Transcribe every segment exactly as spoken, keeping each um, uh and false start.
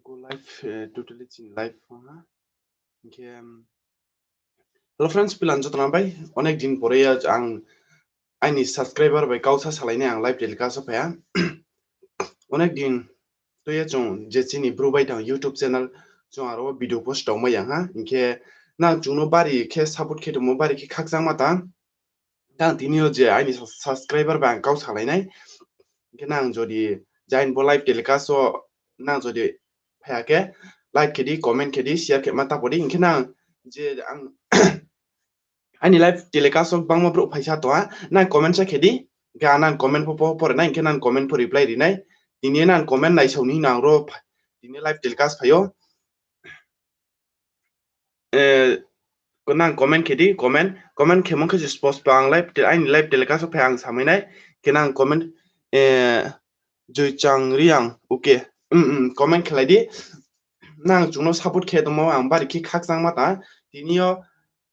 Go live, eh, totally chini live ha. Hing khe, um, hello friends, pilan joto no bai, onek din pore ya ang aini subscriber bai kau sa salai nai ang live telecast wo phai ha. Onek din tui ye chung je chini Bru Baithang YouTube channel chung aro video post tongmai ya ha. Hing khe nang chung no bari khe support khe tongmo, bari khe khakchangma ta. Tang tini yo je aini subscriber bai ang kau salai nai. Hing khe nang jodi je aini bo live telecast wo nang jodi phai ya khe, like khe di, comment khe di, share khe ma ta pho di. Hing khe nang je ang aini live telecast wo bangma brouh phaisa tong ha, nang comment sa khe di. Hing khe ang nang comment pho, pho pore nai, hing khe nang comment pho reply ri nai. Tini nang comment naisao ni nang ro pha-, tini live telecast phai ou. Eh, nang comment khe di, comment, comment khemung khe se post pa ang live te-, aini live telecast wo phai ang samai nai, khe nang comment, eh, Joichang Reang, okay. Mm, mm, comment khelai di. Nang chung no support khe tongmo ang bari khe khakchangma ta. Tini yo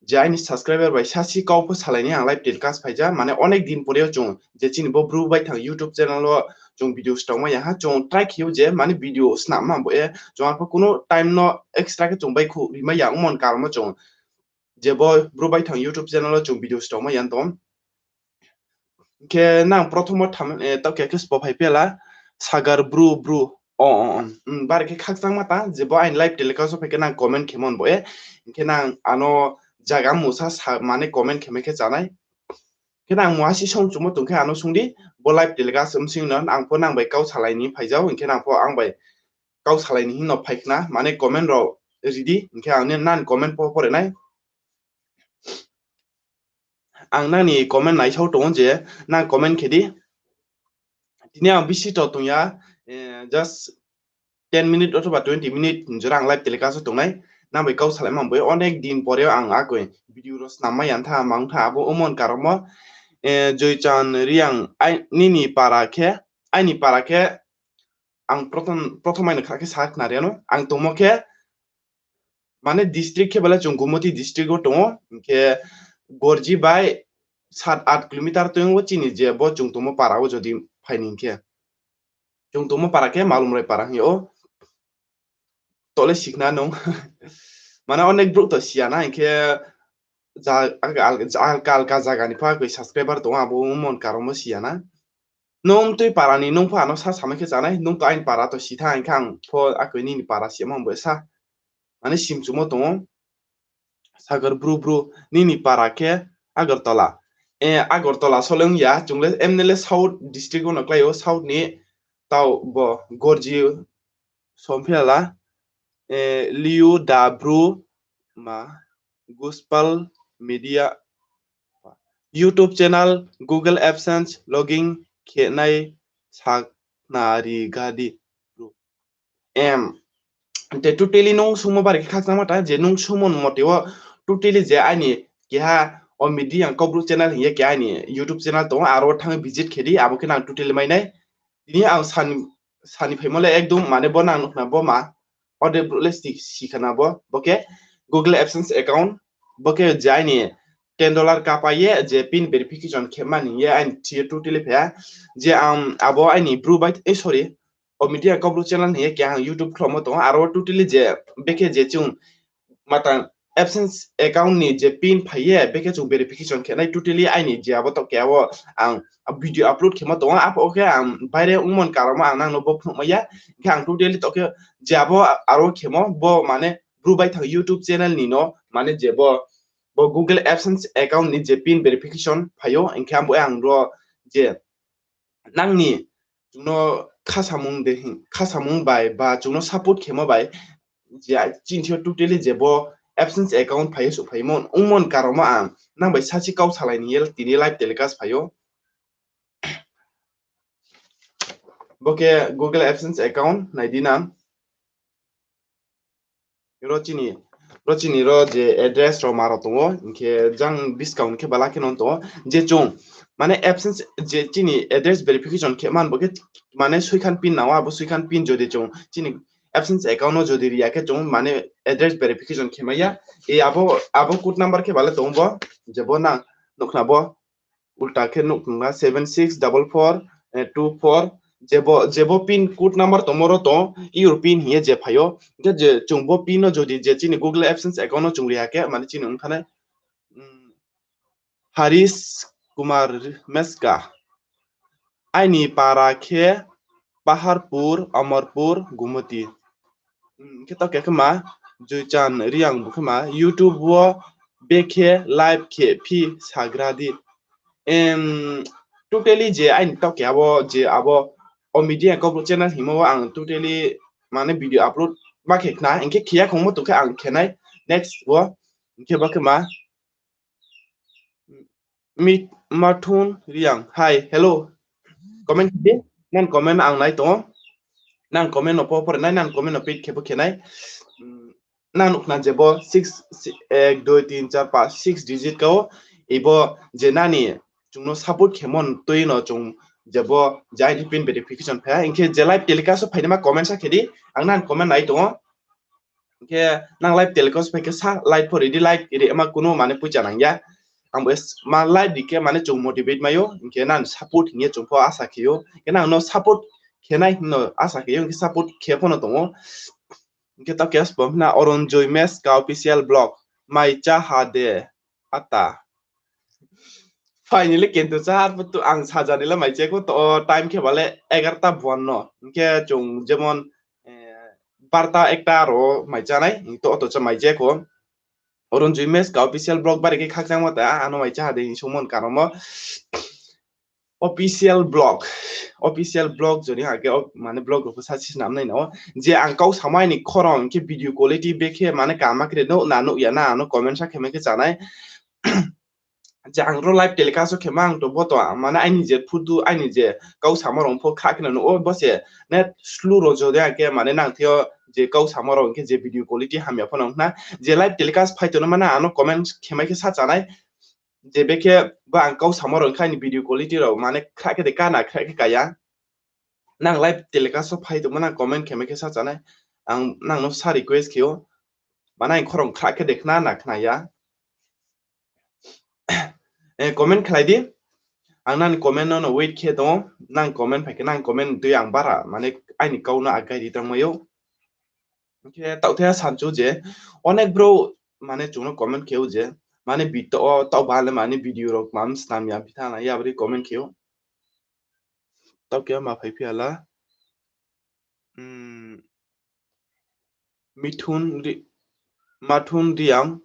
je aini subscriber bai sasi kau pho salai ni ang live telecast phai ja. Mane onek din pore yo chung je chini bo Bru Baithang YouTube channel wo chung video stongmai ya ha. Chung try khe ou je mane video snamma bo ye chung arpho kuno time no extra khe chung baihkhouh rimai ya ongmo ni karon wo chung je bo Bru Baithang YouTube channel wo chung video stongmai ya tong. Hing khe nang prothom wo tham, eh, taoh khe khe sbo phai pela, Sagar Bru Bru. O, o, o. Hmm, bari khe khakchangma ta, je bo aini live telecast wo phai khe nang comment khemon bo ye. Hing khe nang ano jaga musa sa, mane comment khemai khe chá nai. Khe nang muha si song chumo tong khe ano sung di, bo live telecast bsing no ang pho nang bai kau salai ni phai jao, hing khe nang pho ang bai kau salai ni hing no phai khna, mane comment rao ri di, hing khe ang ni nang comment pho pore nai. Ang nang ni comment naisao tong ou je, nang comment khe di. Tini ang bisi to tong ya, eh, just ten minute othoba twenty minute jora ang live telecast wo tongnai. Nang bai kau salaima bo ye onek din pore ang akoi video rao snam mai ya tha, mang tha, abo ongmo ni karon wo, eh, Joichan Reang, ai, nini para khe, aini para khe, ang prothom, prothom aino kha khe sa khna ri ano, ang tongmo khe, mane district khe bale chung Gumoti district wo tong ou, hing khe Gorji bai sat aat kilometer tong ou chini je bo chung tongmo para wo jodi phai ni hing khe. Chung tongmo para khe Malumrai para hing ou. Tole sikhna nung. Mane onek brouh to si ya na, hing khe ja-, alka, alka, alka, alka zaga ni pha koi subscriber tong ou, abo ongmo ni karon wo si ya na. Nung tui para ni, nung pho ano sa samai khe chá nai, nung to aini para to si tha, hing khe ang pho akoi nini para si ya ma bo sa. Mane simchumo tong ou. Sagar Bru Bru, nini para khe Agartala. Eh, Agartala sole ong ya, chung le M N L A South district wo no klái ou, South ni tao bo Gorji Somphila, eh, Liu Da Bru ma Gospel Media YouTube channel Google AdSense login khe nai sakhnari ga di. Em, te totally nung sungmo bari khe khakchangma ta, je nung sungmo mote wo totally je aini keha o Media Kaubru channel hing ye keha aini YouTube channel tong ou, aro thanng visit khe di, abo khe nang totally mai nai. Tini ang sani, sani phaimo le ekdom mane bo nang nukhna bo ma, ode brouh le si, si khna bo, bo khe Google AdSense account, bo khe je aini ten dollar kapai ye je pin verification khe mani ye aini thing yo totally phai ya. Je ang abo aini Bru bai, eh, sorry, o Media Kaubru channel hing ye keha ang YouTube khlomo tong ou, aro totally je, bekhe je chung matang AdSense account ni je pin phai ye, bekhe chung verification khe nai totally aini je abo to khe abo ang video upload khemo tong ou, abo khe ang baire ongmo ni karon wo ang nang no bo phnuh mai ya, hing khe ang totally to khe je abo aro khemo bo mane Bru Baithang YouTube channel ni no mane je bo, bo Google AdSense account ni je pin verification phai ou, hing khe ang bo ang ro je nang ni chung no khasamung de hing, khasamung bai ba chung no support khemo bai, je chini thing yo totally je bo AdSense account phai ye suh phaimo, ongmo ni karon wo ang nang bai sasi kau salai ni ye tini live telecast phai ou. Bo khe Google AdSense account nai di nang. Ro chini, ro chini ro je address rao ma rao tong ou, hing khe jang buskang khe bala khe no tong ou. Je chung, mane AdSense je chini address verification khe man bo khe, mane suikhan pin nang ou, abo suikhan pin jodi chung chini AdSense account no jodi ri ya khe chung mane address verification khe mai ya. E abo, abo code number khe bale tong ou bo, je bo nang nukhna bo, ulta khe nuh tong na seven six double four two four jebo, jebo pin code number tongmo ro tong, European hing ye je phai ou. Hingkhe je chung bo pin no jodi je chini Google AdSense account no chung ri ha khe, mane chini ong thanai, mm, Harish Kumar Meska. Aini para khe Paharpur, Amarpur, Gumoti. Hmm, khe to khe khema, Juichan Riang bo khema, YouTube wo bekhe live khe phi sagra di. Em, totally je aini to khe abo, je abo o media kau channel himo wo ang totally mane video upload ma khe khna, hingkhe khiya khongmo to khe ang khenai next wo, hingkhe bo khema, Mi-, Mathun Riang. Hi, hello. Comment khe di. Nang comment ang nai tongo. Nang comment no po pore nai, nang comment no pick khe bo khe nai. Mm, nang nukhna jebo six, si-, ek, dui, tin, char, panch, six digit kao. Ibo je nani chung no support khe mon tui no chung jebo je I D pin verification phai. Hingkhe je live telecast o phainai ma comment sa khe di. Ang nang comment nai tongo. Hingkhe nang live telecast phai khe sa like pho ri di, like ri ma kunu mane poicha nang ya. Ang bo s-, ma like ri khe mane chung motivate mai ou, hingkhe nang support hing ye chung pho asa khe ou. Hingkhe nang no support khe nai hing no asa khe ou, hingkhe support khe pho no tong ou. Hingkhe to khe sbo hna Oron Joy Meska official vlog, mai cha ha de, ata. Finally kintu cha ha, arphuh to ang sajani le mai che kho, to time khe ba le egarta buan no. Hingkhe chung jemon, eh, barta ekta aro mai cha nai, to, to cha mai che kho. Oron Joy Meska official vlog bari khe khakchangma ta, ano mai cha ha de hing sungmon karomo. Official vlog, official vlog jodi ha khe, o, mane vlog rao pho sa si snam nai no. Je ang kau samai ni khorang khe video quality bekhe mane kama khe no na nuh ya na, ano comment sa khe mai khe chanai. Je ang ro live telecast o khe ma ang to bo to, mane aini je phutu, aini je kau samo rao pho kha khe no nuh ou, bo se net slow rao jodi ha khe mane nang theo je kau samo rao khe je video quality hamya pho nang na. Je live telecast phai to no mane ano comment khe mai khe sa chanai. Je bekhe ba ang kau samo rao khe aini video quality rao mane khra khe de ka na khra khe kaya. Nang live telecast o phai tongmo nang comment khe mai khe sa chanai. Ang nang no sa request khe ou. Mane ang khorang khra khe de khna na khna ya. Eh, comment khlai di. Ang nang comment no, no wait khe tong ou. Nang comment phai khe nang comment tui ang bara mane aini kau no agai ri tangmai ou. Hingkhe taoh the sanchu je, onek brouh mane chung no comment khe ou je, mane bito o taoh ba le mane video rao mam snam ya, bitha na ya bari comment khe ou. Taoh khe ma phai phi ya la. Hmm. Mithun Ri-, Mathun Riang,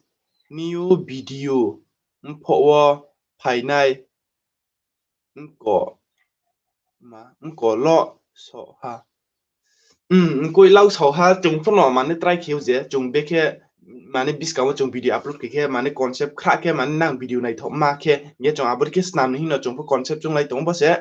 new video mphoh wo phainai, mko, ma, mko lo so ha. Hmm, mkoih lau so ha, chung pho no mane try khe ou je, chung bekhe, mane buskang wo chung video upload khe khe, mane concept khra khe, mane nang video naithoh ma khe, hing ye chung abo khe snam ni hing no chung pho concept chung lai tong ou, bo se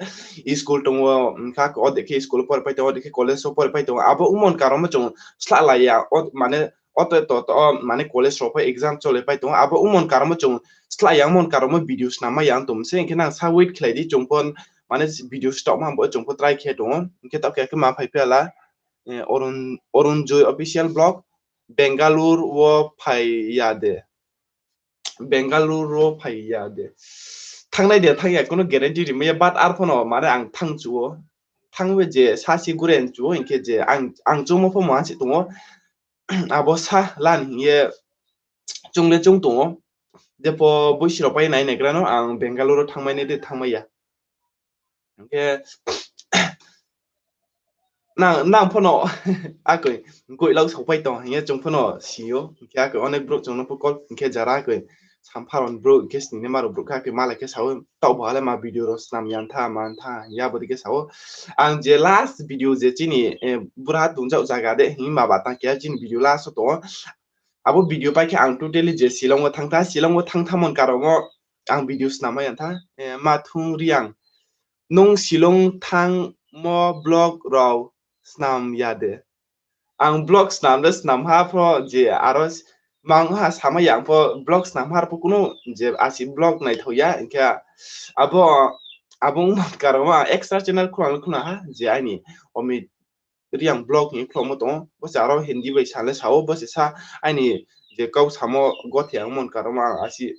school tong ou, hing kha ode khe school wo pore pai tong ou, ode khe college wo pore pai tong ou, abo ongmon karomo chung slah lai ya, o, mane oto to, to, mane college rao pho exam chole pai tong ou, abo ongmon karomo chung slah ya, ongmon karomo video snam mai ya tong se, hing khe nang sa wait khlai di, chung pho mane video stop ma bo chung pho try khe tong ou, hing khe taoh khe ma phai phi ya la, eh, Orun, Orun Joy official vlog, Bangalore wo phai ya de. Bangalore wo phai ya de. Thangnai de thang ya, kunu guarantee ri mai ya, but arphuh no mane ang thang chu ou. Thang be je sa si guren chu ou, hing khe je ang, ang chungmo pho moha se tong ou. Abo sa lan hing ye chung le chung tong ou. Jepho boisi rao pai nai naigra no ang Bangalore wo thangmai nai de thangmai ya. Hing khe nang, nang pho no akoi, mkoih lau saopai tong hing ye chung pho no si ou. Hing khe akoi onek brouh chung no pho call, hing khe jara akoi sampha rao ni brouh, hing khe sning ni ma rao brouh kha akoi malai khe sa ou, taoh bo ha le ma video rao snam ya tha, ma tha, hing ye abo dei khe sa ou. Ang je last video je chini, eh, bura tongjaoh zaga de hing ma ba tang khe chini video last wo tong ou. Abo video pai khe ang totally je Shillong wo thang tha, Shillong wo thang tha mon karomo ang video snam mai ya tha, eh, Mathung Riang. Nung Shillong thangmo vlog rao snam ya de? Ang vlog snam le snam ha pho je aro s-, mang ha samai ya ang pho vlog snam ha pho kunu je asi vlog naithao ya, hing khe abo, abo ongmon karomo extra channel khulangna khuna ha je aini Omit Riang vlog hing khulangmo tong ou, bo se aro Hindi bai sa le sa ou, bo se sa aini je kau samo gothe ang mon karomo ang asi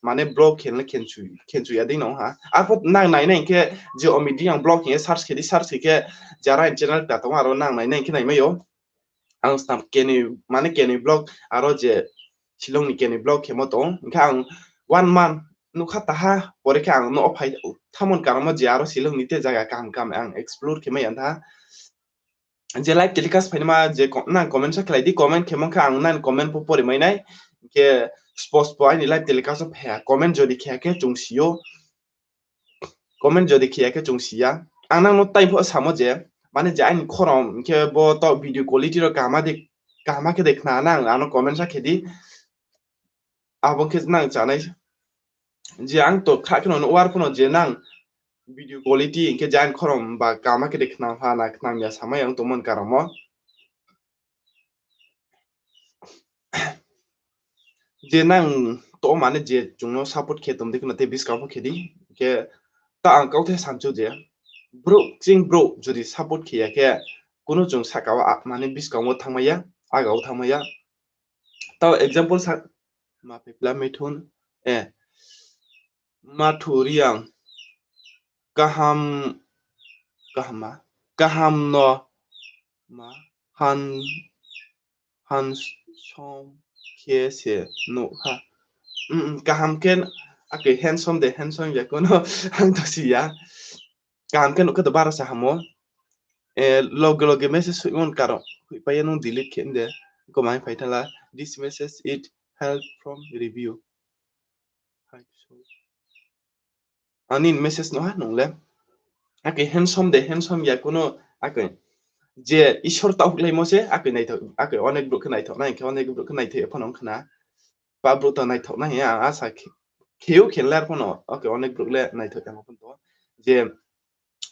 mane block khe le khenchu, khenchu ya dei no ha. Arphuh nang nainai hing khe je Omit Reang block hing ye search khe di, search khe khe jara ni channel ta tong aro nang nainai hing khe naimai ou. Ang snam kenoi, mane kenoi block aro je Shillong ni kenoi block khemo tong. Hing khe ang one month nukha taha, pore khe ang no phai thamon karon mo je aro Shillong ni te jaga kaham kaham ang explore khe mai ya tha. Je live telecast phainai ma je ko-, nang comment sa khlai di, comment khe mong khe ang nang comment pho pori mai nai. Hing khe spost po aini live telecast wo phai ya, comment jodi khe ya khe chung si ou. Comment jodi khe ya khe chung si ya. Ang nang no tai pho samo je, mane je aini khorom hing khe bo to video quality ro kaham de, kaham khe de khna nang ano comment sa khe di. Abo khe nang chanai. Je ang to kha khe no nuh war pho no je nang video quality hing khe je aini khorom ba kaham khe de khna ha na khna ya samai ang tongmon karon mo. Je nang to mane je chung no support khe tong di khna te buskang pho khe di. Hing khe ta ang kauthai sanchu je brouh, ching brouh jodi support khe ya khe kuno chung saka wo a-, mane buskang wo thangmai ya, aga wo thangmai ya. Tao example sa, ma pepla Mithun, eh, Mathu Reang, kaham, kaham ma, kaham no ma, han, handsome khe se nuh ha. Mm, mm, kaham khe, ake handsome de, handsome ya kuno ang to si ya. Kaham khe nuh khe to bara sa hamo. Eh, loge loge message hoihmon karon hoihpai ya nung delete khe de. Ko mai phai thala, this message is help from review. Ani message no ha nung le. Ake handsome de, handsome ya kuno ake. Je Isor taohlaimo se ake naithok, ake onek brouh khe naithok nai, hing khe onek brouh khe naithok ya phano khna. Pa brouh to naithok nai, ang asa khe-, kheu khe ler phano, ake onek brouh le naithok ya phano to. Je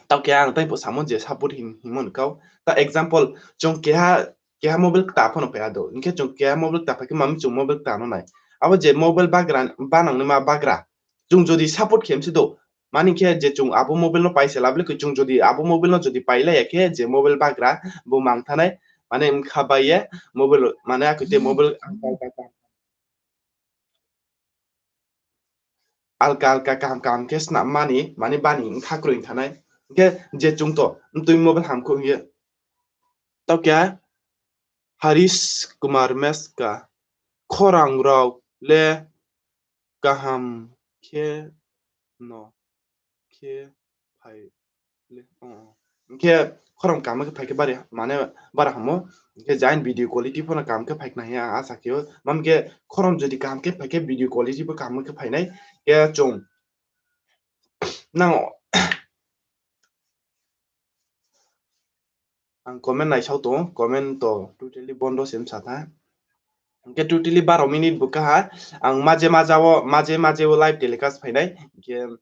tao keha ang tai pho samo je support hing, hingmo ni kau. Ta example, chung keha, keha mobile kta phano phai ya do. Hing khe chung keha mobile kta phai khe mami chung mobile kta no nai. Abo je mobile bagra, banang ni ma bagra. Chung jodi support khe mse do. Mani khe je chung abo mobile no paisa lablei khe chung jodi abo mobile no jodi pailai ya khe je mobile bagra bo mang thanai. Mane mkha bai ye mobile, mane akoi te mobile ang pai pai pai. Alka alka kaham kaham khe snam mani, mani bani mkha kroi thanai. Hing khe je chung to, mtui mobile hamkhu hing ye. Tao khe Harish Kumar Meska, khorang rao le kaham khe no khe phai le, o, o. Hing khe khorang kaham khe phai khe bari, mane bara hamo. Hing khe je aini video quality pho no kaham khe phai khna hing ye ang asa khe ou. Mam khe khorang jodi kaham khe phai khe video quality pho kaham khe phainai. Khe chung nang Ang comment naisao tong, comment to totally bondo se msa tha. Hing khe totally baro minute bo kaha, ang maje maja wo, maje maje wo live telecast phainai. Hing khe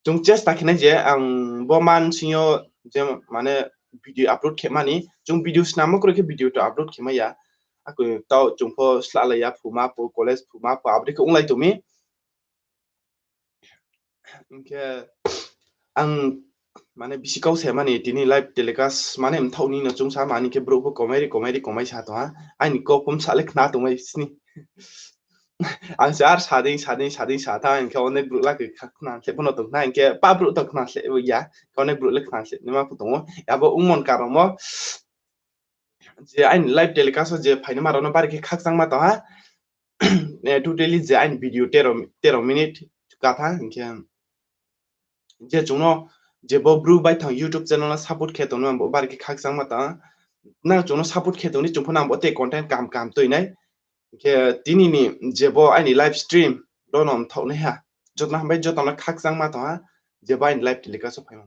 chung chesta khe nai je ang bo man sing yo je mane video upload khe mani, chung video snamo kroi khe video to upload khe mai ya. Akoi tao chung pho slalai ya, phuma pho, college phuma pho, abo dei khe onglai tong mi. Hing khe ang mane bisi kau se mani tini live telecast mane mthaoh ni no chung sa mani khe brouh pho komai ri, komai ri, komai sa tong ha. Aini kau pho msa le khna tongmai sini. Ang se ar sa dei, sa dei, sa dei sa tha, hing khe onek brouh la khe khna se pho no tong khna, hing khe pa brouh to khna se ya, khe onek brouh le khna se naima pho tong ou. Abo ongmon karon mo je aini live telecast wo je phainaima rao no bari khe khakchangma tong ha. Eh, totally je aini video tero, tero minute katha, hing khe je chung no, je bo bru baithang YouTube channel no support khe tong no, ang bo bari khe khakchangma tong ha. Nang chung no support khe tong di, chung pho nang bo te content kaham kaham tui nai. Hing khe tini ni je bo aini live stream, ro no mthaoh nai ha. Joto no hambai, joto no khakchangma tong ha, je bo aini live telecast wo phaima.